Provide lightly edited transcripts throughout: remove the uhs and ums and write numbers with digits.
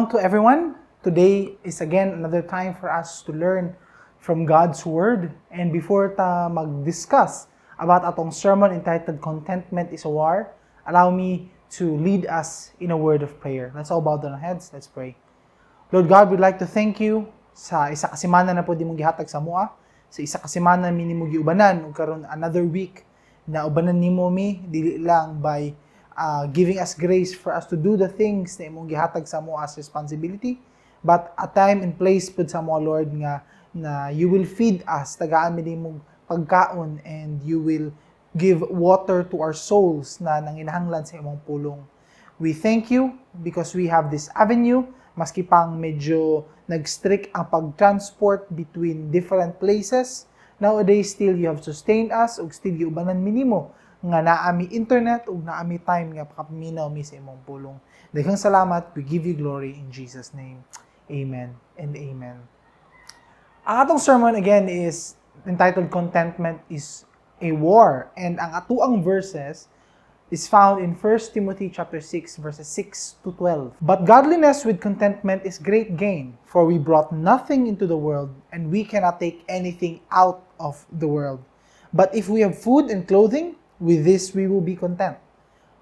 Shalom to everyone. Today is again another time for us to learn from God's Word. And before ta mag-discuss about atong sermon entitled "Contentment is a War," allow me to lead us in a word of prayer. Let's all bow down our heads. Let's pray. Lord God, we'd like to thank you sa isa ka semana na pod imong gihatag sa amoa, sa isa ka semana mi nimo giubanan ug karon another week na ubanan nimo mi dili lang by giving us grace for us to do the things na imong gihatag sa amoa as responsibility, but a time and place pud sa amoa, Lord, nga na you will feed us, tagaan mi nimong pagkaon, and you will give water to our souls na nanginahanglan sa imong pulong. We thank you because we have this avenue, maski pang medyo nag-strict ang pag-transport between different places. Nowadays, still you have sustained us ug still giubanan mi nimo nga naa mi internet ug naa mi time nga makapaminaw mi sa imong pulong. Daghang salamat. We give you glory in Jesus' name. Amen and amen. Ang atong sermon again is entitled "Contentment is a War," and ang atuang verses is found in 1 Timothy chapter 6 verses 6 to 12. "But godliness with contentment is great gain, for we brought nothing into the world, and we cannot take anything out of the world. But if we have food and clothing, with this we will be content.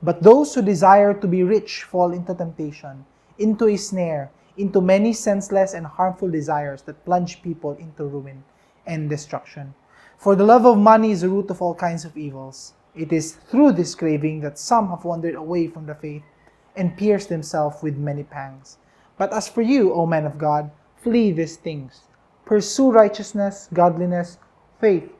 But those who desire to be rich fall into temptation, into a snare, into many senseless and harmful desires that plunge people into ruin and destruction. For the love of money is the root of all kinds of evils. It is through this craving that some have wandered away from the faith and pierced themselves with many pangs. But as for you, O man of God, flee these things. Pursue righteousness, godliness, faith,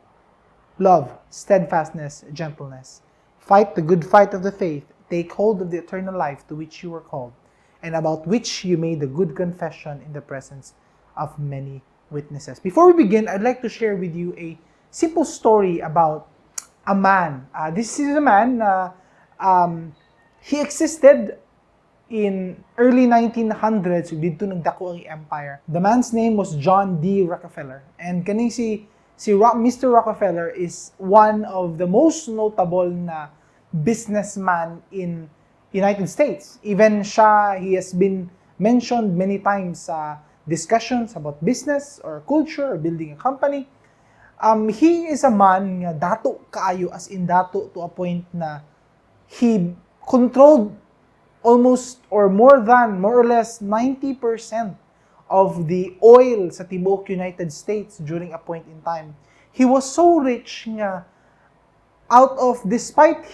love, steadfastness, gentleness. Fight the good fight of the faith. Take hold of the eternal life to which you were called, and about which you made a good confession in the presence of many witnesses." Before we begin, I'd like to share with you a simple story about a man. This is a man na he existed in early 1900s, didto nagdako ang empire. The man's name was John D. Rockefeller. And kaning si Mr. Rockefeller is one of the most notable na businessman in United States. Even siya, he has been mentioned many times sa discussions about business or culture or building a company. He is a man nga dato kaayo, as in dato to a point na he controlled almost or more than, more or less 90% of the oil sa tibuok United States during a point in time. He was so rich nga out of despite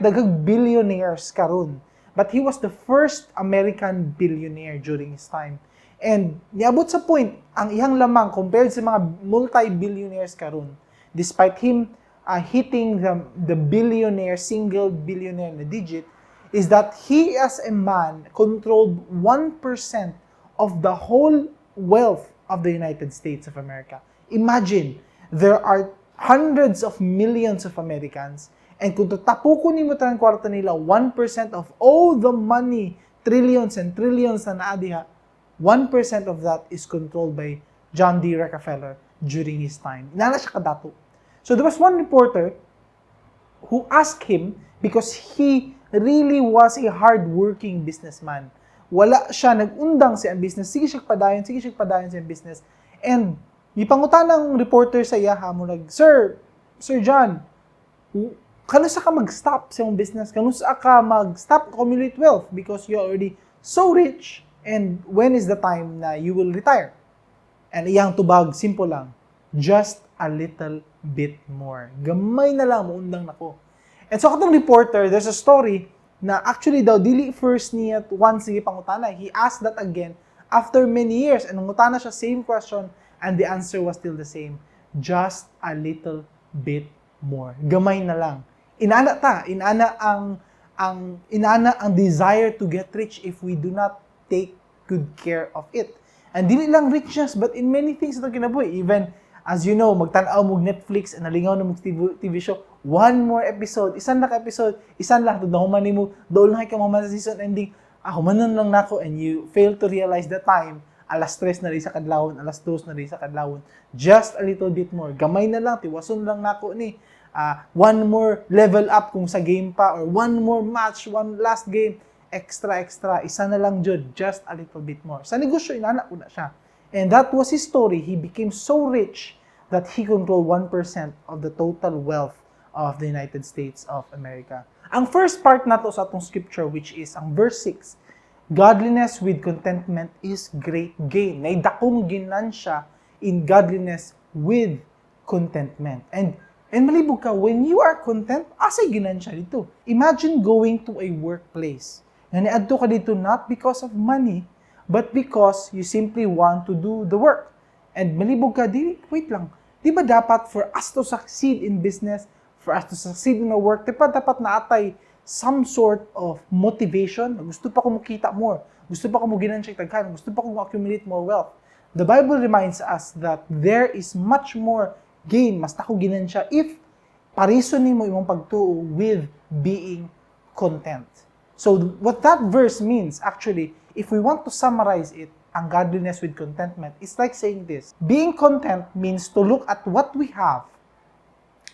daghang billionaires karon, but he was the first American billionaire during his time. And niabot sa point ang iyang lamang compared sa mga multi-billionaires karon, despite him hitting the billionaire, single billionaire na digit, is that he as a man controlled 1% of the whole wealth of the United States of America. Imagine, there are hundreds of millions of Americans, and kung tatapukon nimo tanang kwarta nila, 1% of all the money, trillions and trillions na naa diha, 1% of that is controlled by John D. Rockefeller during his time. Ingana siya kadato. So there was one reporter who asked him because he really was a hardworking businessman. Wala siya nag-undang sa iyang business. Sige siya padayon sa iyang business. And gipangutana ang reporter sa iya ha, mo nag, "Sir John, kanusa ka mag-stop sa iyong business? Kanusa ka mag-stop accumulate wealth because you're already so rich, and when is the time na you will retire?" And iyang tubag, simple lang, "Just a little bit more. Gamay na lang, muundang nako." And so katong reporter, there's a story na actually daw, dili first niya once sige pangutana. He asked that again after many years. And nangutana siya, same question, and the answer was still the same. "Just a little bit more." Gamay na lang. Inana ta, inana ang desire to get rich if we do not take good care of it. And dili lang richness, but in many things sa kinabuhi. Even, as you know, magtan-aw mo Netflix, and nalingaw na mo TV show, one more episode, isan lang ka episode, isan lang, tug nahuman nimo, dool na kay ka mahuman sa season ending, ah, humanon lang nako, and you fail to realize the time, alas 3 na rin sa kadlawon, alas 2 na rin sa kadlawon. Just a little bit more. Gamay na lang, tiwason lang nako ni. Ah, one more level up kung sa game pa, or one more match, one last game, Extra, extra, isa na lang jud, just a little bit more. Sa negosyo, inana na siya. And that was his story. He became so rich that he controlled 1% of the total wealth of the United States of America. Ang first part nato sa atong scripture, which is ang verse 6, godliness with contentment is great gain. Nay dakong ginansya in godliness with contentment. And malibog ka, when you are content, asay ginansya didto? Imagine going to a workplace. Nga niadto ka didto not because of money, but because you simply want to do the work. And malibog ka, di, wait lang. Di ba dapat for us to succeed in business, for us to succeed in our work, di ba dapat naa tay some sort of motivation? Gusto pa ko mokita more. Gusto pa ko mo ginansya daghan. Gusto pa ko mo accumulate more wealth. The Bible reminds us that there is much more gain, mas dako ginansya if parison nimo imong pagtuo with being content. So what that verse means actually, if we want to summarize it, ang godliness with contentment is like saying this. Being content means to look at what we have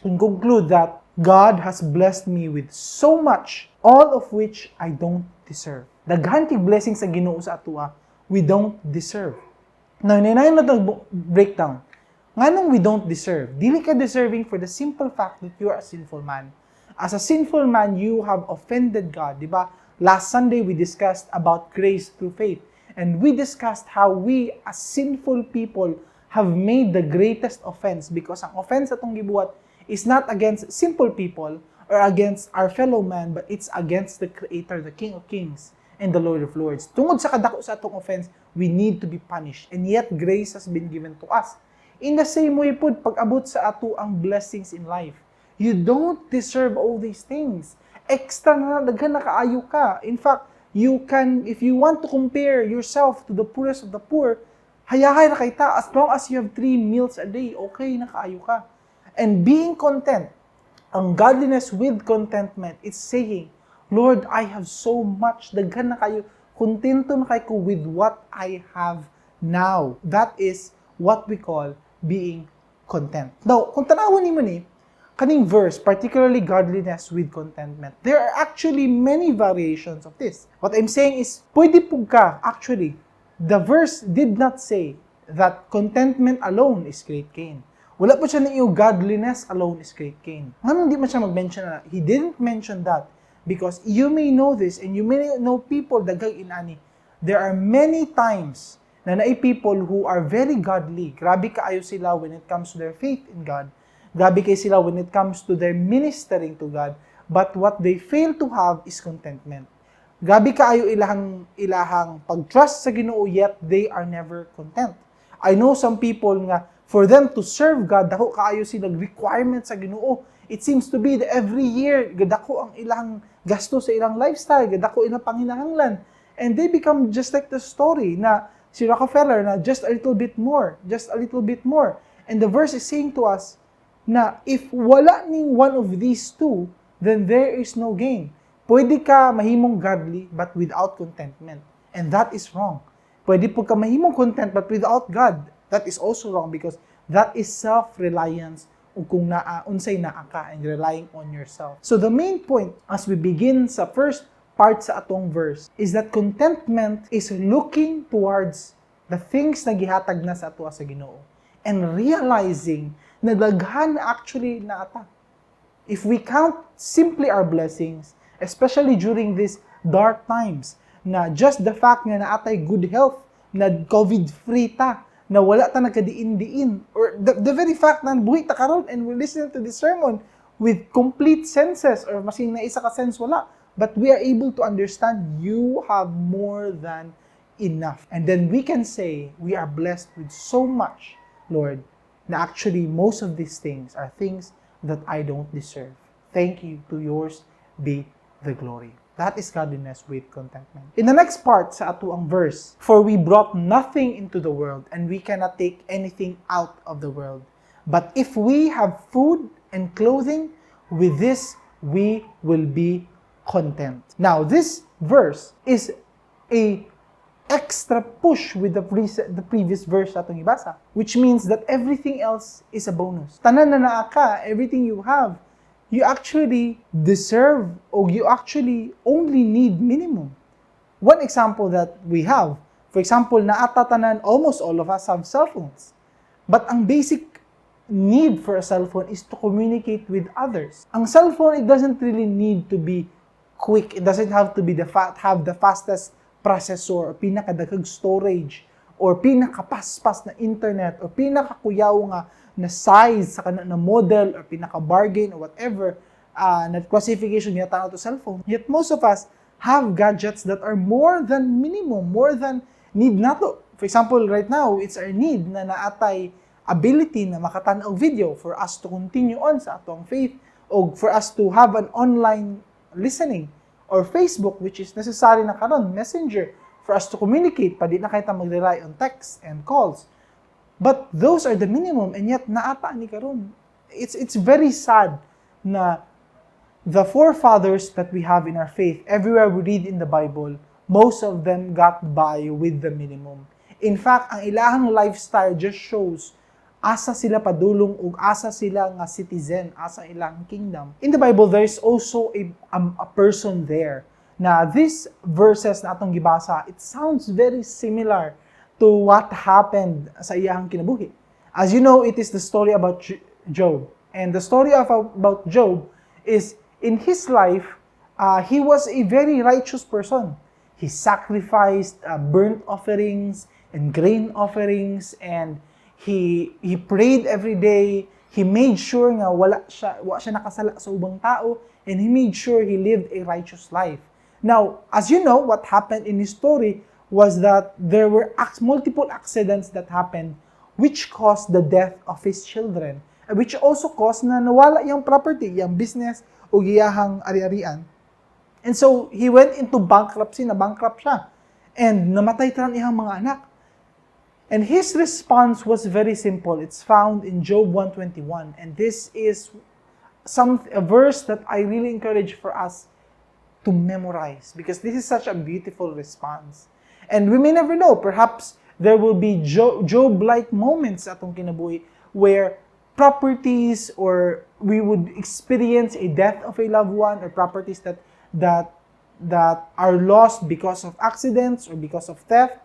and conclude that God has blessed me with so much, all of which I don't deserve. Daghan kay blessings sa Ginoo sa atoa, we don't deserve. Now, ninayon na to breakdown. Nganong we don't deserve? Dili ka deserving for the simple fact that you are a sinful man. As a sinful man, you have offended God, di ba? Last Sunday, we discussed about grace through faith. And we discussed how we, as sinful people, have made the greatest offense because ang offense atong gibuhat is not against simple people or against our fellow man, but it's against the Creator, the King of Kings, and the Lord of Lords. Tungod sa kadako sa atong offense, we need to be punished. And yet, grace has been given to us. In the same way pud, pag-abot sa ato ang blessings in life, you don't deserve all these things. Extra na, daghan na kaayo ka. In fact, you can, if you want to compare yourself to the poorest of the poor, hayahay na kay ta. As long as you have three meals a day, okay na kaayo ka. And being content, ang godliness with contentment, it's saying, "Lord, I have so much. Daghan na kaayo. Kontento na kaayo ko with what I have now." That is what we call being content. Now, kung tanawon nimo ni, kaning verse, particularly godliness with contentment, there are actually many variations of this. What I'm saying is, pwede pud ka, actually, the verse did not say that contentment alone is great gain. Wala pud siya niingon godliness alone is great gain. Nganong di man siya mag-mention na? He didn't mention that because you may know this and you may know people daghang inani. There are many times na naay people who are very godly. Grabe kaayo sila when it comes to their faith in God. Grabe kay sila when it comes to their ministering to God. But what they fail to have is contentment. Grabe kaayo ilahang pag-trust sa Ginoo, yet they are never content. I know some people nga for them to serve God, dako kaayo sila requirement sa Ginoo. It seems to be that every year gadako ang ilang gasto sa ilang lifestyle, gadako ilang panginahanglan. And they become just like the story na si Rockefeller na just a little bit more, just a little bit more. And the verse is saying to us na if wala ning one of these two, then there is no gain. Pwede ka mahimong godly but without contentment. And that is wrong. Pwede pud ka mahimong content but without God. That is also wrong because that is self-reliance o kung naa unsay naa ka and relying on yourself. So the main point as we begin sa first part sa atong verse is that contentment is looking towards the things na gihatag na sa ato sa Ginoo and realizing na daghan actually na ata. If we count simply our blessings, especially during these dark times, na just the fact nga naa tay good health, na COVID-free ta, na wala ta nagkadiin-diin, or the very fact na buhi ta karon and we're listening to this sermon with complete senses, or masing na isa ka sense wala, but we are able to understand you have more than enough. And then we can say, "We are blessed with so much, Lord, na actually most of these things are things that I don't deserve. Thank you. To yours be the glory." That is godliness with contentment. In the next part sa atoang verse, "For we brought nothing into the world and we cannot take anything out of the world. But if we have food and clothing, with this we will be content." Now, this verse is a extra push with the previous verse atong ibasa, which means that everything else is a bonus. Tanan na naa ka, everything you have, you actually deserve or you actually only need minimum. One example that we have, for example, naa ta tanan, almost all of us have cell phones. But ang basic need for a cell phone is to communicate with others. Ang cell phone, it doesn't really need to be quick. It doesn't have to be the fa- have the fastest processor or pinakadaghang storage or pinakapaspas na internet or pinakakuyaw nga na size sa kana na model or pinaka-bargain or whatever na classification niya to cellphone. Yet most of us have gadgets that are more than minimum, more than need nato. For example, right now, it's our need na naa tay ability na makatan-aw video for us to continue on sa atong faith o for us to have an online listening or Facebook, which is necessary na karon, Messenger for us to communicate pa di na kay ta mag-rely on text and calls. But those are the minimum, and yet naa ta ni karon. It's very sad na the forefathers that we have in our faith, everywhere we read in the Bible, most of them got by with the minimum. In fact, ang ilahang lifestyle just shows asa sila padulong ug asa sila nga citizen, asa ilang kingdom. In the Bible, there is also a person there. Na these verses na atong gibasa, it sounds very similar to what happened sa iyang kinabuhi. As you know, it is the story about Job. And the story about Job is in his life, he was a very righteous person. He sacrificed burnt offerings and grain offerings, and he prayed every day. He made sure nga wala siya nakasala sa ubang tao, and he made sure he lived a righteous life. Now, as you know, what happened in his story was that there were multiple accidents that happened which caused the death of his children, which also caused na nawala iyang property, iyang business o iyahang ari-arian. And so, he went into bankruptcy, na bankrupt siya. And namatay tanan iyang mga anak. And his response was very simple. It's found in Job 1:21. And this is some a verse that I really encourage for us to memorize because this is such a beautiful response. And we may never know, perhaps there will be Job-like moments sa atong kinabuhi where properties or we would experience a death of a loved one or properties that are lost because of accidents or because of theft.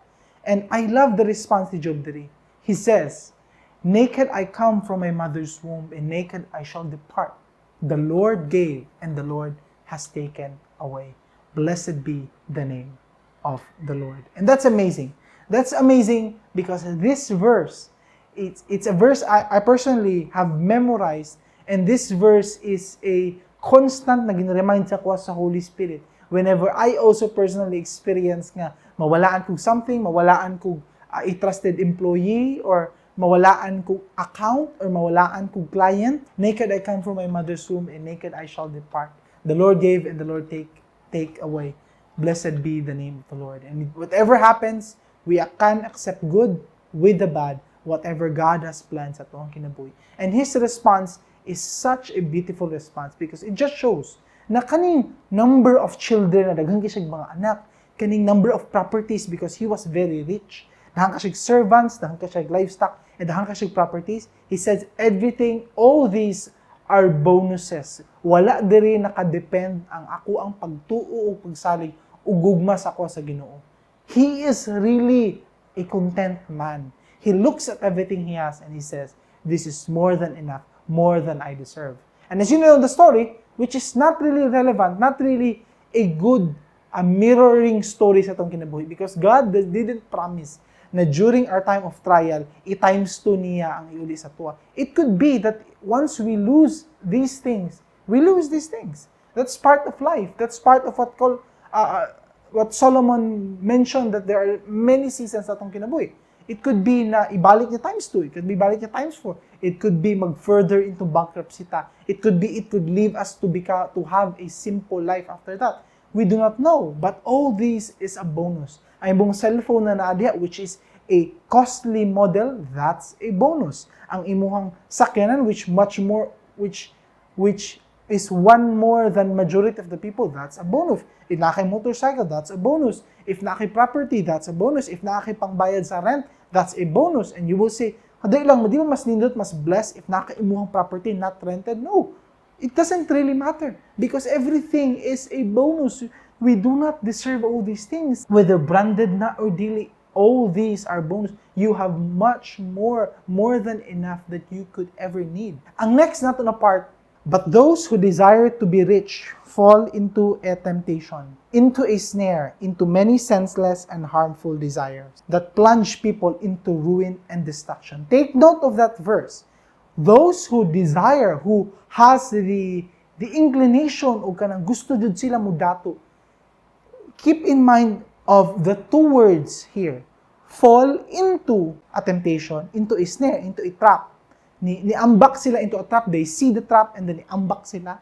And I love the response ni Job diri. He says, "Naked I come from my mother's womb, and naked I shall depart. The Lord gave, and the Lord has taken away. Blessed be the name of the Lord." And that's amazing. That's amazing because this verse, it's a verse I personally have memorized, and this verse is a constant na ginremind sa ko sa Holy Spirit whenever I also personally experience nga mawalaan kog something, mawalaan kog a trusted employee or mawalaan kog account or mawalaan kog client. "Naked I come from my mother's womb, and naked I shall depart. The Lord gave and the Lord take away. Blessed be the name of the Lord." And whatever happens, we can accept good with the bad, whatever God has planned sa atong kinabuhi. And his response is such a beautiful response because it just shows na kaning number of children na daghan kay siyang mga anak, kaning number of properties because he was very rich. Daghan ka siyang servants, daghan ka siyang livestock, and daghan ka siyang properties. He says everything, all these are bonuses. Wala diri nakadepend ang akoang pagtuo o pagsalig o gugma sa ako sa Ginoo. He is really a content man. He looks at everything he has and he says, "This is more than enough, more than I deserve." And as you know the story, which is not really relevant, not really a good a mirroring story sa atong kinabuhi because God didn't promise na during our time of trial, i-times 2 niya ang iuli sa atoa. It could be that once we lose these things, we lose these things. That's part of life. That's part of what Solomon mentioned, that there are many seasons sa atong kinabuhi. It could be na ibalik niya times 2. It could be ibalik niya times 4. It could be mag-further into bankruptcy ta. It could be it could leave us to have a simple life after that. We do not know. But all this is a bonus. Ang imong cellphone na naa diha, which is a costly model, that's a bonus. Ang imuhang sakyanan, which much more, which is one more than majority of the people, that's a bonus. If naa kay motorcycle, that's a bonus. If naa kay property, that's a bonus. If naa kay pangbayad sa rent, that's a bonus. And you will say, "Dali lang, di ba mas nindot, mas blessed if naa kay imuhang property not rented?" No. It doesn't really matter because everything is a bonus. We do not deserve all these things. Whether branded na or dili, all these are bonus. You have much more, more than enough that you could ever need. Ang next nato na part, "But those who desire to be rich fall into a temptation, into a snare, into many senseless and harmful desires that plunge people into ruin and destruction." Take note of that verse. Those who desire, who has the inclination o kanang gusto jud sila mudato. Keep in mind of the two words here. Fall into a temptation, into a snare, into a trap. Ni ambak sila into a trap. They see the trap and then niambak sila.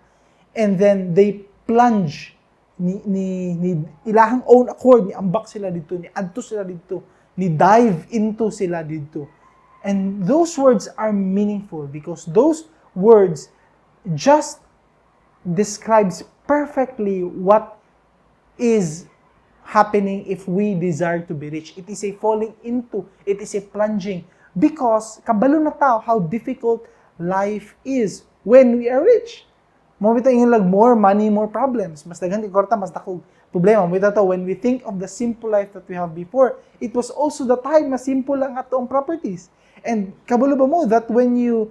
And then they plunge ni ilahang own accord, ni ambak sila didto, ni adto sila didto, ni dive into sila didto. And those words are meaningful because those words just describes perfectly what is happening if we desire to be rich. It is a falling into, it is a plunging. Because kabalo na ta how difficult life is when we are rich. Mao bitaw ingon lang, more money, more problems. Mas daghan kay kwarta, mas dako problema. Mao bitaw to, when we think of the simple life that we have before, it was also the time na simple lang ato ang properties. And kabalo ba mo that when you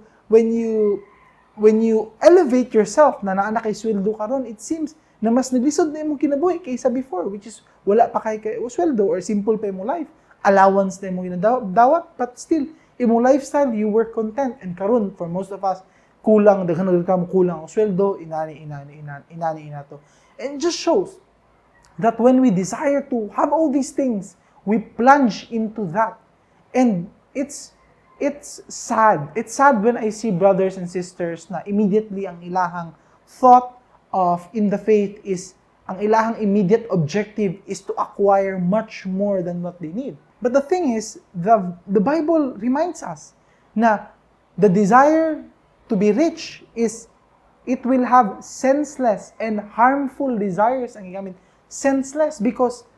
elevate yourself na naa na kay sweldo karon, it seems na mas naglisod na imong kinabuhi kaysa before, which is wala pa kay sweldo or simple pa imong life, allowance na imong ginadawat, but still imong lifestyle, you were content. And karon, for most of us, kulang, daghan na ka mo, kulang ang sweldo, inani inani inani inani inato. And it just shows that when we desire to have all these things, we plunge into that. And it's sad. It's sad when I see brothers and sisters na immediately ang ilahang thought of in the faith is ang ilahang immediate objective is to acquire much more than what they need. But the thing is, the Bible reminds us na the desire to be rich is it will have senseless and harmful desires ang gigamit. Senseless because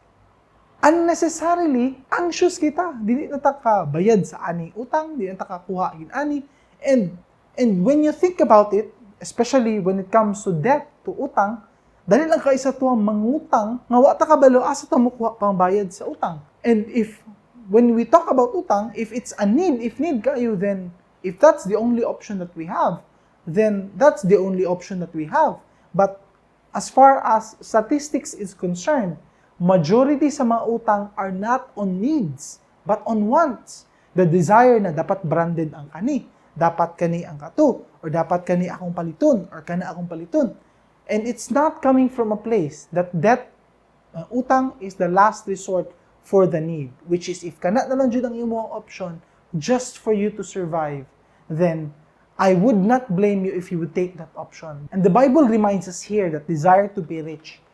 unnecessarily anxious kita. Dili na ta ka bayad sa ani utang, dili na ta ka kuha gin ani. And when you think about it, especially when it comes to debt, to utang, dali lang kay sa tuwang mangutang nga wa ta kabalo asa ta mokuha pang bayad sa utang. And if when we talk about utang, if it's a need, if need kayo, then if that's the only option that we have, then that's the only option that we have. But as far as statistics is concerned, majority sa mga utang are not on needs, but on wants. The desire na dapat branded ang kani, dapat kani ang kato, or dapat kani akong paliton, or kana akong paliton. And it's not coming from a place that debt, utang is the last resort for the need, which is if kana na lang jud ang imong option just for you to survive, then I would not blame you if you would take that option. And the Bible reminds us here that desire to be rich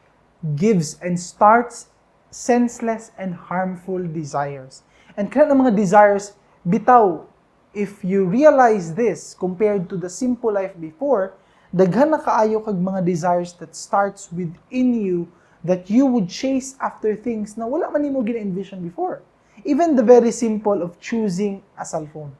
gives and starts senseless and harmful desires. And kana ng mga desires, bitaw, if you realize this compared to the simple life before, daghan na kaayo kag mga desires that starts within you that you would chase after things na wala man nimo gina-envision before. Even the very simple of choosing a cell phone.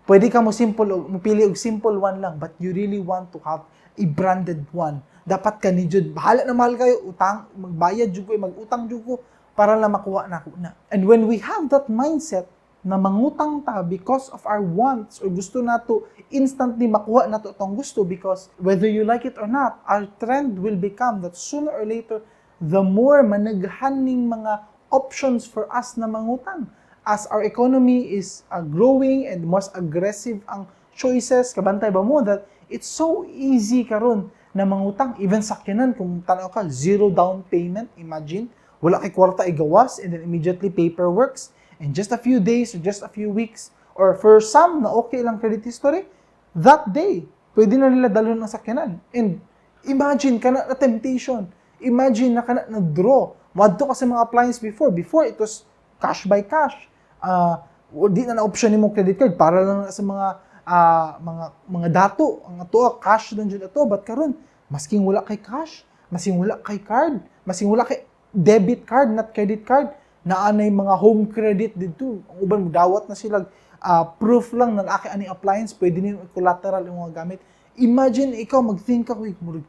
Pwede ka mo simple, mopili og simple one lang, but you really want to have a branded one. Dapat ka ni jud, bahala na mahal kayo, utang, magbayad jud ko, mag-utang jud ko para lang makuha na ako na. And when we have that mindset na mangutang ta because of our wants or gusto nato instantly makuha nato atong gusto, because whether you like it or not, our trend will become that sooner or later, the more managhan ning mga options for us na mangutang. As our economy is growing and mas aggressive ang choices, kabantay ba mo that it's so easy karon na mangutang? Even sakyanan, kung tanaw ka, zero down payment, imagine, wala kay kwarta igawas and then immediately paperworks in just a few days or just a few weeks, or for some na okay lang credit history, that day, pwede na nila dalhon ang sakyanan. And imagine, kana na temptation. Imagine na kana na draw. Moadto ka sa mga appliance before. Before, it was cash by cash. Di na na option nimo credit card para lang na sa mga dato. Ang ato cash lang jud ato, but karon masking wala kay cash, masking wala kay card, masking wala kay debit card, not credit card, naa nay mga home credit didto. Ang uban dawat na sila proof lang na naa kay ani appliance, pwede nimo collateral yung mga gamit. Imagine ikaw mag-think ka, "Uy, murag,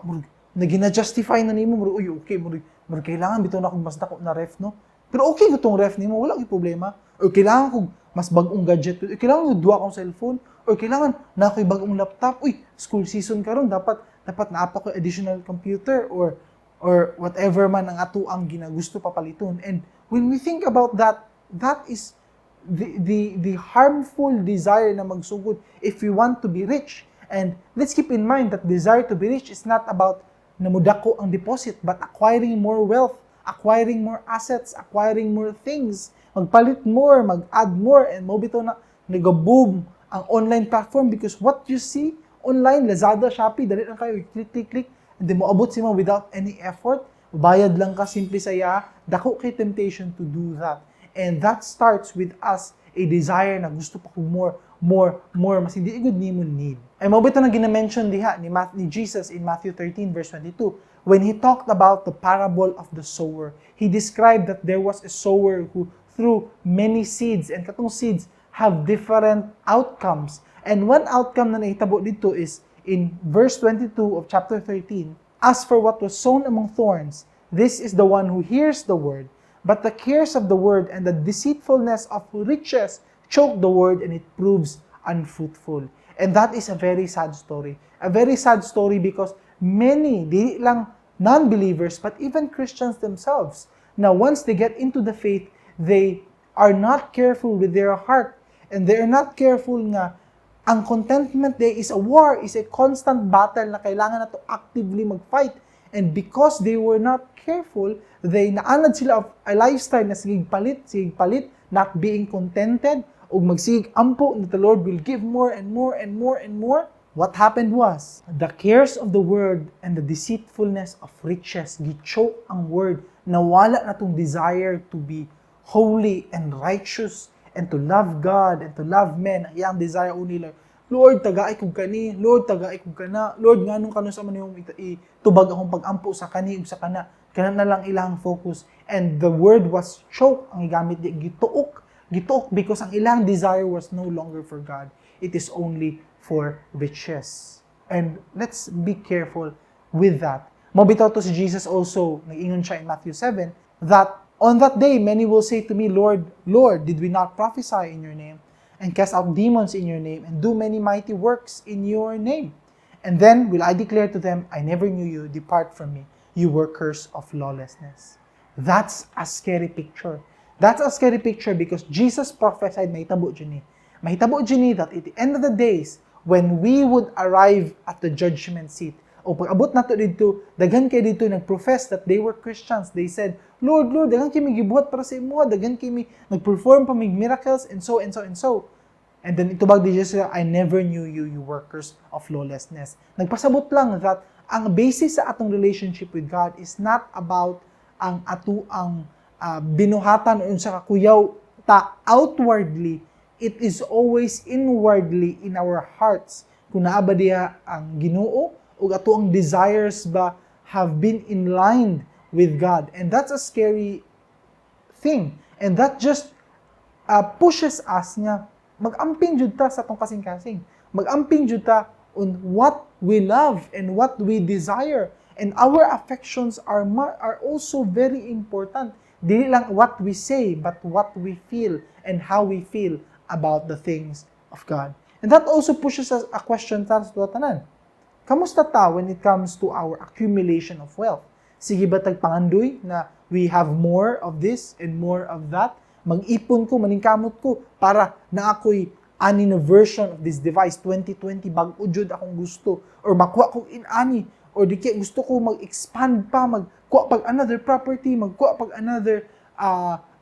murag na gina-justify na nimo, murag, "Uy, okay, murag kailangan bitaw na akong mas dako na ref, no?" Pero okay ko tong ref nimo, wala gyud problema. Or kailangan kog mas bag-ong gadget, or kailangan ko duha akong cellphone, or kailangan na ako'y bag-ong laptop. Uy, school season karon, dapat naa pa ko additional computer or whatever man ang ato ang ginagusto papaliton. And when we think about that, that is the harmful desire na magsugod if we want to be rich. And let's keep in mind that desire to be rich is not about na mudako ang deposit, but acquiring more wealth, acquiring more assets, acquiring more things, magpalit more, mag-add more, and mao bitaw na nag-boom ang online platform because what you see online, Lazada, Shopee, dali lang kayo, click, click, click, and then moabot sa imo without any effort. Bayad lang ka, simple saya, dako kay temptation to do that. And that starts with us, a desire na gusto pa ko more, more, more, mas hindi gud nimo need. Ay mao bitaw na gina-mention diha ni Jesus in Matthew 13 verse 22 when he talked about the parable of the sower. He described that there was a sower who threw many seeds, and katong seeds have different outcomes. And one outcome na nahitabo dito is in verse 22 of chapter 13, "As for what was sown among thorns, this is the one who hears the word, but the cares of the world and the deceitfulness of riches choke the word, and it proves unfruitful." And that is a very sad story. A very sad story because many, di lang non-believers, but even Christians themselves, now once they get into the faith, they are not careful with their heart. And they are not careful nga ang contentment day is a war, is a constant battle na kailangan na to actively mag-fight. And because they were not careful, they naanad sila of a lifestyle na sige palit, not being contented, ug magsigig ampo that the Lord will give more and more and more and more. What happened was, the cares of the world and the deceitfulness of riches gichoke ang word. Nawala na tong desire to be holy and righteous and to love God and to love men. Ang iyang desire only like, "Lord, tagaay kog kani. Lord, tagaay kog kana. Lord, nganong kanus-a man yung itubag akong pag-ampo sa kani ug sa kana?" Kana na lang ilang focus. And the word was choke ang gigamit di gituok. Gituok because ang ilang desire was no longer for God. It is only for riches. And let's be careful with that. Mao bitaw to si Jesus also, nag-ingon siya in Matthew 7, that on that day many will say to me, 'Lord, Lord, did we not prophesy in your name, and cast out demons in your name, and do many mighty works in your name?' And then will I declare to them, 'I never knew you. Depart from me, you workers of lawlessness.'" That's a scary picture. That's a scary picture because Jesus prophesied mahitabo dyan eh. Mahitabo dyan eh that at the end of the days, when we would arrive at the judgment seat, o pag abot nato dito, daghan kay dito nag-profess that they were Christians. They said, "Lord, Lord, daghan kami gibuhat para sa imo, daghan kami nag-perform pa mig miracles," and so, and so, and so. And then itubag di Jesus, "I never knew you, you workers of lawlessness." Nagpasabot lang that ang basis sa atong relationship with God is not about ang ato ang binuhatan o unsa ka kuyaw ta outwardly, it is always inwardly in our hearts. Kung naa ba diha ang Ginoo ug ato ang desires ba have been in line with God. And that's a scary thing. And that just pushes us nga mag-amping jud ta sa atong kasing-kasing. Mag-amping jud ta on what we love and what we desire. And our affections are also very important. Dili lang what we say, but what we feel and how we feel about the things of God. And that also pushes us a question ta sa tanan. Kamusta ta when it comes to our accumulation of wealth? Sige ba tag pangandoy na we have more of this and more of that? Mag-ipon ko, maningkamot ko para na ako'y ani na version of this device 2020, bag-o jud akong gusto, or makuha kog in-ani, or di kaya gusto ko mag-expand pa, magkuha pag another property, magkuha pag another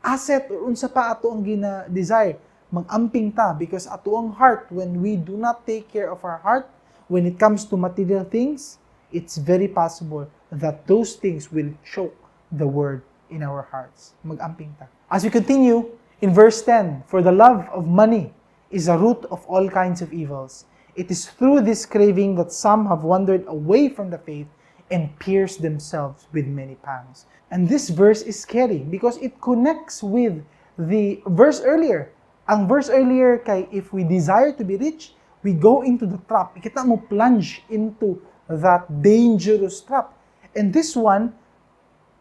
asset, or unsa pa ato ang gina-desire. Mag-amping ta because ato ang heart, when we do not take care of our heart when it comes to material things, it's very possible that those things will choke the word in our hearts. Mag-amping ta. As we continue, in verse 10, "For the love of money is a root of all kinds of evils. It is through this craving that some have wandered away from the faith and pierced themselves with many pangs." And this verse is scary because it connects with the verse earlier. Ang verse earlier kay if we desire to be rich, we go into the trap. Kita mo plunge into that dangerous trap. And this one,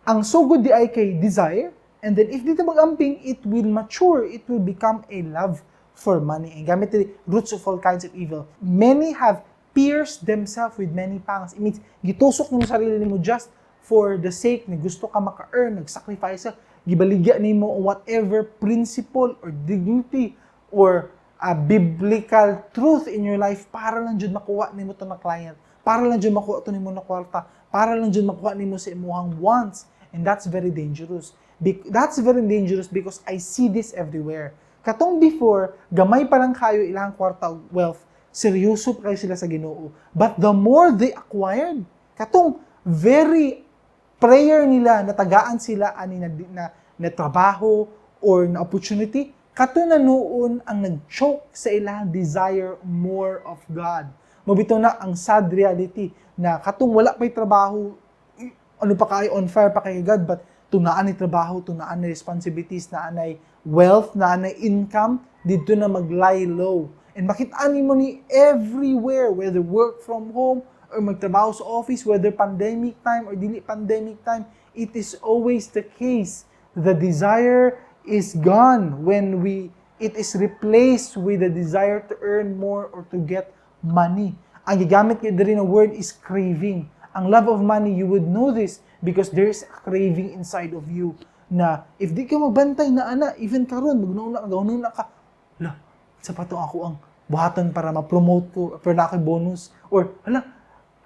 ang sugod diay kay desire, and then if di ta mag-amping, it will mature, it will become a love for money. And gamit diri, roots of all kinds of evil. Many have pierced themselves with many pangs. It means, gitusok nimo sarili nimo just for the sake na gusto ka maka-earn, nag-sacrifice ka, gibaligya nimo whatever principle or dignity or a biblical truth in your life para lang jud makuha nimo to na client, para lang jud makuha to nimo na kwarta, para lang jud makuha nimo sa imuhang wants. And that's very dangerous. That's very dangerous because I see this everywhere. Katong before, gamay pa lang kayo ilang kwarta og wealth, seryoso pa kayo sila sa Ginoo. But the more they acquired, katong very prayer nila natagaan sila ani na trabaho or na opportunity, kato na noon ang nag-choke sa ilang desire more of God. Mao bitaw na ang sad reality na katong wala pa'y trabaho, ano pa kayo, on fire pa kay God, but tunaan ni trabaho, tunaan ni responsibilities, naa nay wealth, naa nay income, didto na mag-lie low. And makita nimo ni everywhere, whether work from home or magtrabaho sa office, whether pandemic time or dili pandemic time, it is always the case. The desire is gone when we it is replaced with the desire to earn more or to get money. Ang gigamit kay diri na word is craving. Ang love of money, you would know this because there is a craving inside of you na if di ka magbantay na ana, even karon magnauna ka, gauna ka, la, sa pa to ako ang buhaton para ma-promote ko, pero naa ko'y bonus. Or, hala,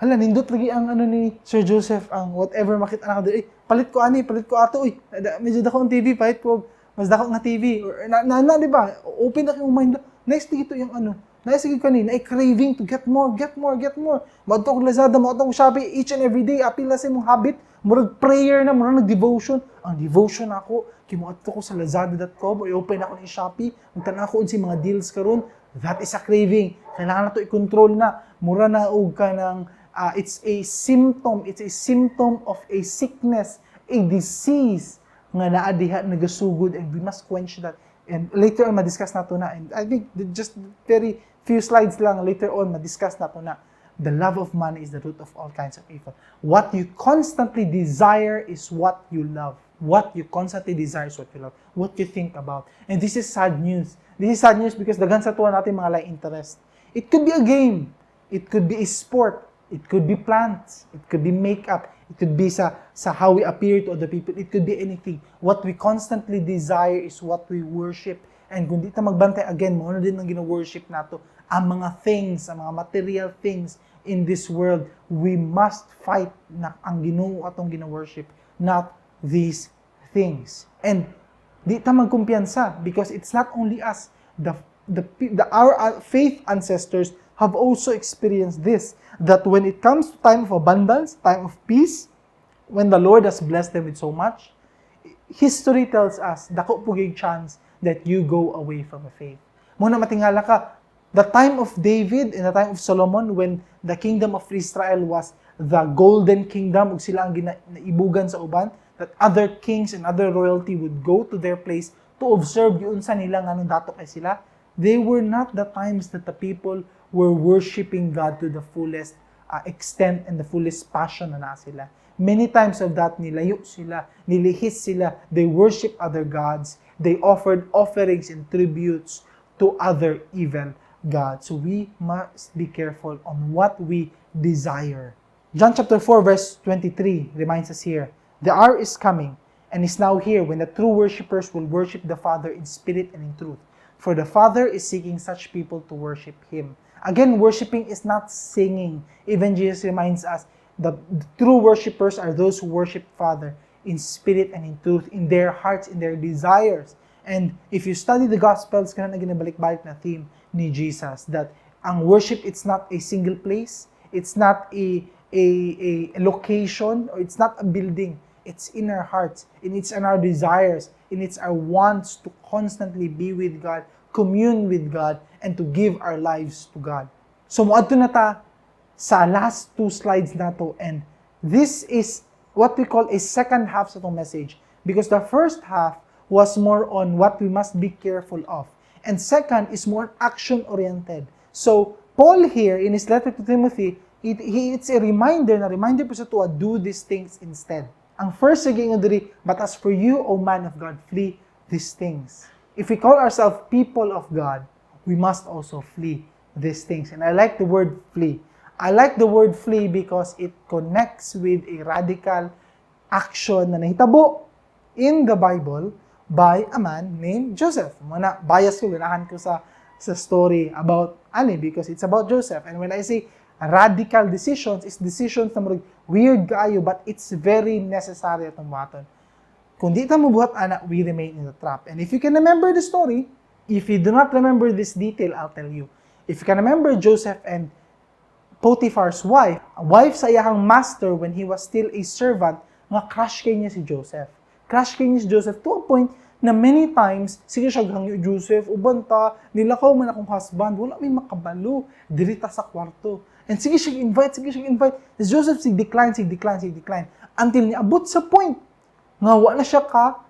hala, nindot lagi ang ano ni Sir Joseph, ang whatever makita na ka diri, eh, palit ko ani, palit ko ato, uy, medyo dako ang TV, palit ko, mas dako nga TV. Or, na, na, na, di ba? Open na kayong mind. Next dito yung ano, nice sige kani, na craving to get more, get more, get more. Moadto ko Lazada, moadto ko Shopee each and every day, apil na sa imong habit, murag prayer na, murag nag-devotion. Ang devotion ako, kay moadto ko sa lazada.com or i-open ako ni Shopee, magtan ako unsay mga deals karon. That is a craving. Kailangan na to i-control na. Mura na og ka ng it's a symptom, it's a symptom of a sickness, a disease nga naa diha nagasugod, and we must quench that. And later on, ma-discuss nato na. And I think just very few slides lang, later on, ma-discuss nato na. The love of money is the root of all kinds of evil. What you constantly desire is what you love. What you constantly desire is what you love. What you think about. And this is sad news. This is sad news because daghan sa atoa natin mga like interest. It could be a game. It could be a sport. It could be plants. It could be makeup. It could be sa how we appear to other people. It could be anything. What we constantly desire is what we worship. And kung di ta magbantay again, mao na din ang gina-worship nato. Ang mga things, ang mga material things in this world, we must fight na ang Ginoo atong gina-worship, not these things. And di ta magkumpiyansa because it's not only us. The our faith ancestors have also experienced this, that when it comes to time of abundance, time of peace, when the Lord has blessed them with so much, history tells us, dako po gyud chance that you go away from the faith. Mao na matingala ka, the time of David and the time of Solomon, when the kingdom of Israel was the golden kingdom, ug sila ang naibugan sa uban, that other kings and other royalty would go to their place to observe giunsa nila nganong dato kay sila. They were not the times that the people were worshiping God to the fullest extent and the fullest passion na naa sila. Many times of that, nilayo sila, nilihis sila, they worship other gods, they offered offerings and tributes to other evil gods. So we must be careful on what we desire. John chapter 4 verse 23 reminds us here, "The hour is coming and is now here when the true worshippers will worship the Father in spirit and in truth. For the Father is seeking such people to worship Him." Again, worshiping is not singing. Even Jesus reminds us the true worshippers are those who worship Father in spirit and in truth, in their hearts, in their desires. And if you study the Gospels, kana na ginabalik-balik na theme ni Jesus, that ang worship, it's not a single place, it's not a location, or it's not a building. It's in our hearts, and it's in our desires, and it's our wants to constantly be with God, commune with God, and to give our lives to God. So moadto na ta sa last two slides nato, and this is what we call a second half sa atong message because the first half was more on what we must be careful of. And second is more action-oriented. So, Paul here, in his letter to Timothy, It's a reminder na reminder po sa atoa, do these things instead. Ang first sige nga diri, "But as for you, O man of God, flee these things." If we call ourselves people of God, we must also flee these things. And I like the word "flee." I like the word "flee" because it connects with a radical action na nahitabo in the Bible by a man named Joseph. Muna, bias ko, ganahan ko sa story about ani because it's about Joseph. And when I say radical decisions, it's decisions na murag weird kaayo, but it's very necessary atong buhaton. Kung di ta mobuhat ana, we remain in the trap. And if you can remember the story, if you do not remember this detail, I'll tell you. If you can remember Joseph and Potiphar's wife, wife sa iyahang master when he was still a servant, nga crush kay niya si Joseph. Crush kay niya si Joseph to a point na many times, sige siya hangyo, "Joseph, uban ta, nilakaw man akong husband, wala may makabalo, diri ta sa kwarto." And sige siya invite, sige siya invite. Si Joseph sig decline, sig decline, sig decline. Until niabot sa point nga wa na siya ka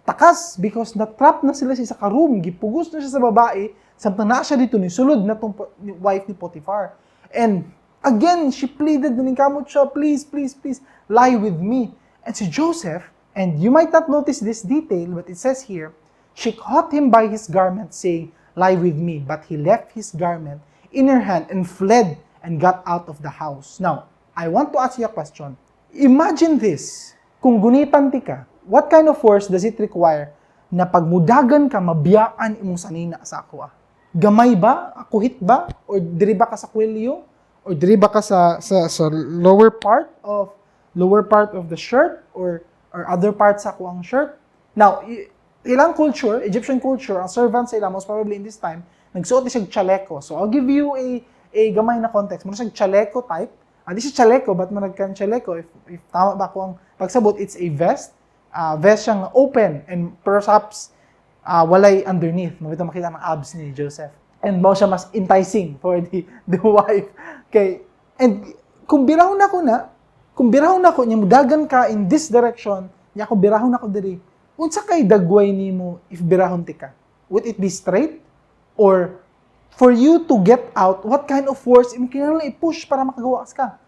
takas because na-trap na sila sa isa ka room, gipugos na siya sa babae, samtang naa siya didto ni sulod na tong wife ni Potiphar. And again, she pleaded, naningkamot siya, "Please, please, please, lie with me." And si Joseph, and you might not notice this detail, but it says here, she caught him by his garment, saying, "Lie with me." But he left his garment in her hand and fled and got out of the house. Now, I want to ask you a question. Imagine this. Kung gunitan ti ka, what kind of force does it require na pag mudagan ka, mabiyaan imong sanina sa ako ah? Gamay ba? Kuhit ba? Or diri ba ka sa kwelyo? Or diri ba ka sa lower part of the shirt or other parts sa akoang shirt? Now, ilang culture, Egyptian culture, ang servants sila, most probably in this time, nagsuot ni siya chaleco. So, I'll give you a gamay na context. Mura siya chaleco type. Ah, di siya chaleco, but murag kan chaleco. If tama ba ako ang pagsabot, it's a vest. Vest siyang open and perhaps walay underneath. Mao bitaw makita ang abs ni Joseph. And mao siya mas enticing for the wife. Okay. And kung birahon nako niya, mudagan ka in this direction, niya ako birahon nako diri. Unsa kay dagway nimo if birahon ti ka? Would it be straight? Or for you to get out, what kind of force imo kinahanglan i-push para makagawas ka?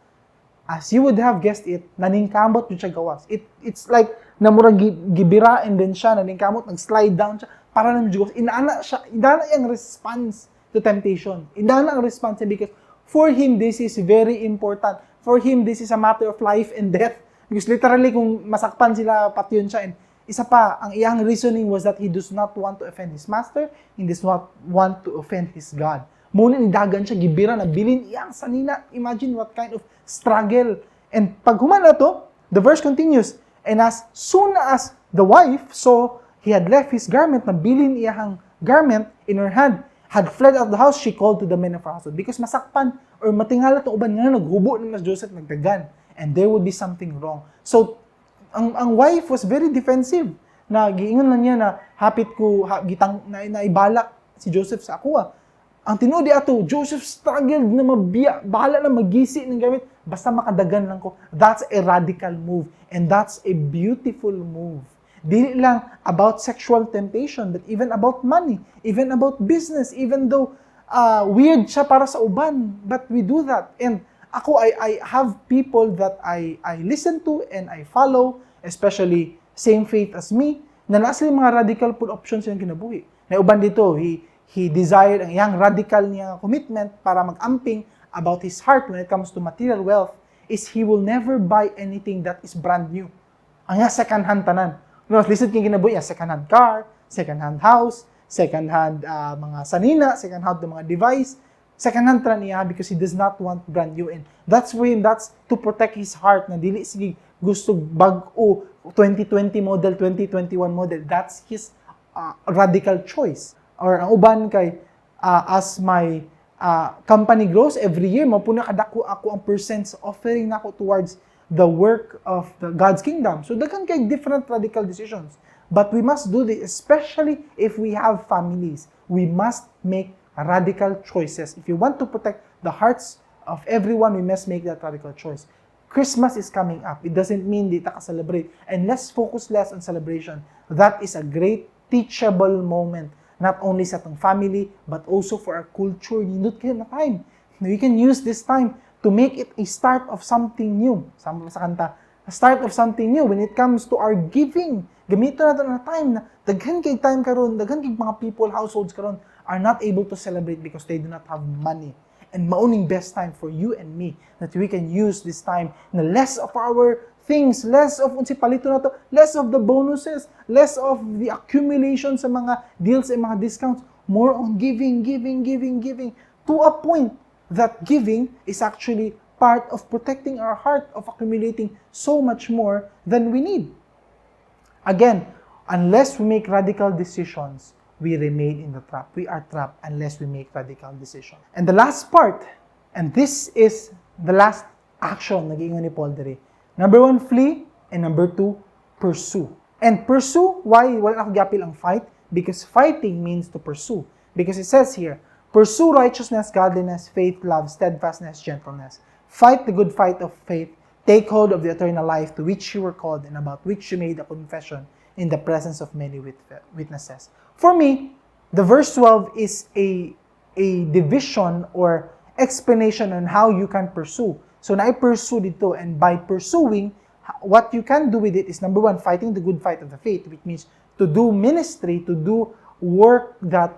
As you would have guessed it, naningkamot jud siya gawas. It's like na murag gibira and then siya naningkamot, nag-slide down siya para nang gawas. Inana siya, inana yung response to temptation. Inana ang response niya because for him this is very important. For him this is a matter of life and death. Because literally kung masakpan sila, patyon siya. And isa pa, ang iyang reasoning was that he does not want to offend his master, he does not want to offend his God. Mao ni nidagan siya, gibira na bilin iyang sanina. Imagine what kind of struggle. And pag human na to, the verse continues, "And as soon as the wife saw he had left his garment," na bilin iyang garment in her hand, "had fled out of the house, she called to the men of her household." Because masakpan or matingala itong uban nga naghubo naman si Joseph, nagdagan. And there would be something wrong. So, ang wife was very defensive. Na giingon lang niya na hapit ko ha, gitang na, naibalak si Joseph sa ako ah. Ang tinuod ato, Joseph struggled na mabiya, bahala na magisi ng gamit, basta makadagan lang ko. That's a radical move and that's a beautiful move. Dili lang about sexual temptation, but even about money, even about business, even though weird siya para sa uban, but we do that. And ako, I have people that I listen to and I follow, especially same faith as me, na naa sila mga radical pud options yung kinabuhi. Na uban didto, he desired ang iyang radical niya commitment para mag-amping about his heart when it comes to material wealth is he will never buy anything that is brand new. Ang iya second hand tanan. No, lisod kay kinabuhi, iya second hand car, second hand house, second hand mga sanina, second hand mga device, second hand tanan niya because he does not want brand new. And that's for him, that's to protect his heart na dili sige gusto bag-o 2020 model, 2021 model. That's his radical choice. Or ang uban kay as my company grows every year, mao na kadako ako ang percent sa offering nako towards the work of the God's kingdom. So daghan kay different radical decisions. But we must do this, especially if we have families. We must make radical choices. If you want to protect the hearts of everyone, we must make that radical choice. Christmas is coming up. It doesn't mean di ta ka-celebrate. And let's focus less on celebration. That is a great teachable moment, not only sa atong family, but also for our culture. Nindot kaayo na time. We can use this time to make it a start of something new. Sama sa kanta, a start of something new when it comes to our giving. Gamiton nato na time na daghan kay time karon, daghan kay mga people, households karon are not able to celebrate because they do not have money. And mao ning best time for you and me that we can use this time na less of our things, less of unsay palito nato, less of the bonuses, less of the accumulation sa mga deals and mga discounts, more on giving, giving, giving, giving, to a point that giving is actually part of protecting our heart of accumulating so much more than we need. Again, unless we make radical decisions, we remain in the trap. We are trapped unless we make radical decisions. And the last part, and this is the last action na giingon ni Paul diri. Number one, flee, and number two, pursue. And pursue, why wala nako giapil ang fight? Because fighting means to pursue. Because it says here, "Pursue righteousness, godliness, faith, love, steadfastness, gentleness. Fight the good fight of faith. Take hold of the eternal life to which you were called and about which you made a confession in the presence of many witnesses." For me, the verse 12 is a division or explanation on how you can pursue. So, na-pursue dito, and by pursuing, what you can do with it is, number one, fighting the good fight of the faith, which means to do ministry, to do work that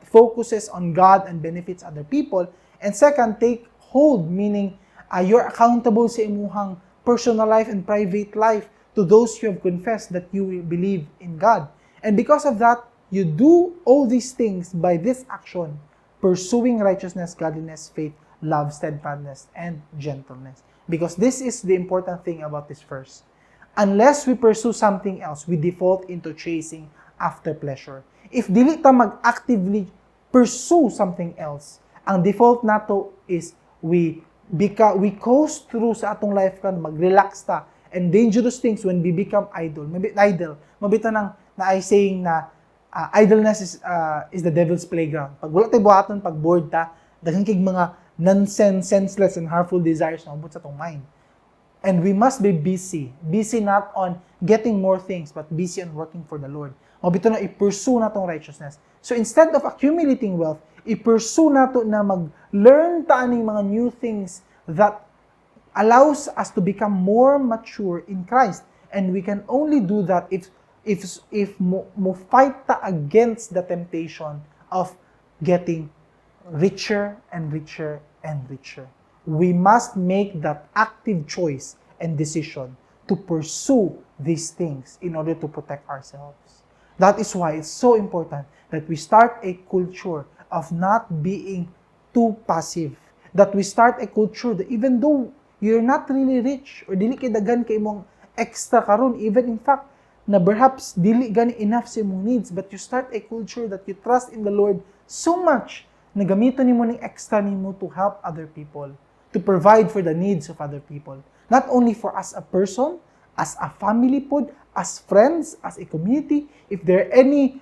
focuses on God and benefits other people. And second, take hold, meaning you're accountable sa imuhang personal life and private life to those you have confessed that you believe in God. And because of that, you do all these things by this action, pursuing righteousness, godliness, faith, love, steadfastness, and gentleness. Because this is the important thing about this verse. Unless we pursue something else, we default into chasing after pleasure. If dili ta mag-actively pursue something else, ang default nato is we coast through sa atong life kan mag-relax ta, and dangerous things when we become idle. Maybe idle. Mao bitaw nang naay saying na idleness is the devil's playground. Pag wala tay buhaton, pag bored ta, daghan kay mga nonsense, senseless and harmful desires na moabot sa atong mind. And we must be busy. Busy not on getting more things, but busy on working for the Lord. Mao bitaw na i-pursue natong righteousness. So instead of accumulating wealth, i-pursue nato na mag-learn ta aning mga new things that allows us to become more mature in Christ. And we can only do that if mo fight ta against the temptation of getting richer and richer and richer. We must make that active choice and decision to pursue these things in order to protect ourselves. That is why it's so important that we start a culture of not being too passive. That we start a culture that even though you're not really rich or dili kay daghan kay imong extra karon, even in fact na perhaps dili gani enough sa imong needs, but you start a culture that you trust in the Lord so much na gamiton nimo ning extra nimo to help other people, to provide for the needs of other people. Not only for as a person, as a family pod, as friends, as a community. If there are any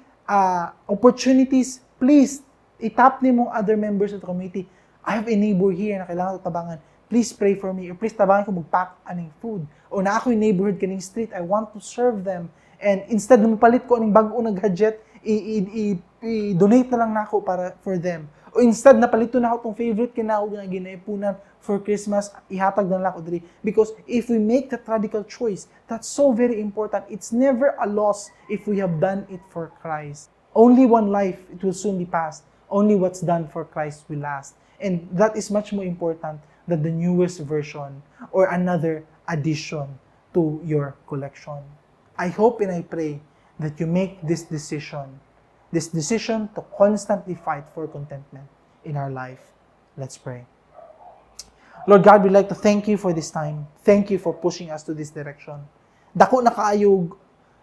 opportunities, please itap nimo other members of the community. "I have a neighbor here na kailangan ko tabangan. Please pray for me or please tabangan ko magpack aning food." O naa ko'y neighborhood kaning street, I want to serve them. And instead na mapalit ko aning bag-o na gadget, i-donate na lang nako para for them. O instead na palito na ako tong favorite kinahog nga ginaipunan for Christmas, ihatag na lang ako diri. Because if we make that radical choice, that's so very important. It's never a loss if we have done it for Christ. Only one life, it will soon be past. Only what's done for Christ will last. And that is much more important than the newest version or another addition to your collection. I hope and I pray that you make this decision to constantly fight for contentment in our life. Let's pray. Lord God, we'd like to thank you for this time. Thank you for pushing us to this direction. Dako na kaayog,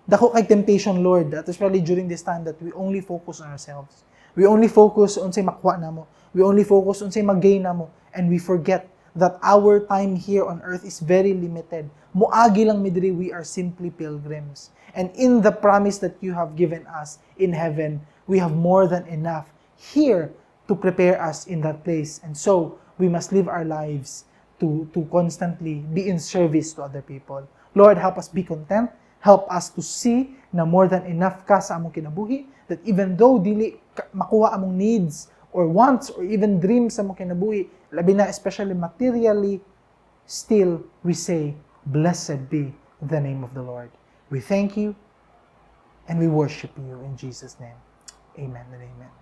dako kay temptation, Lord, that especially during this time that we only focus on ourselves. We only focus on unsay makuha namo. We only focus on unsay mag-gain namo and we forget that our time here on earth is very limited. Muagi lang mi diri, we are simply pilgrims. And in the promise that you have given us in heaven, we have more than enough here to prepare us in that place. And so, we must live our lives to constantly be in service to other people. Lord, help us be content. Help us to see na more than enough ka sa among kinabuhi, that even though dili makuha among needs or wants or even dreams sa among kinabuhi, Labi na especially materially, still we say, "Blessed be the name of the Lord." We thank you and we worship you in Jesus' name. Amen and amen.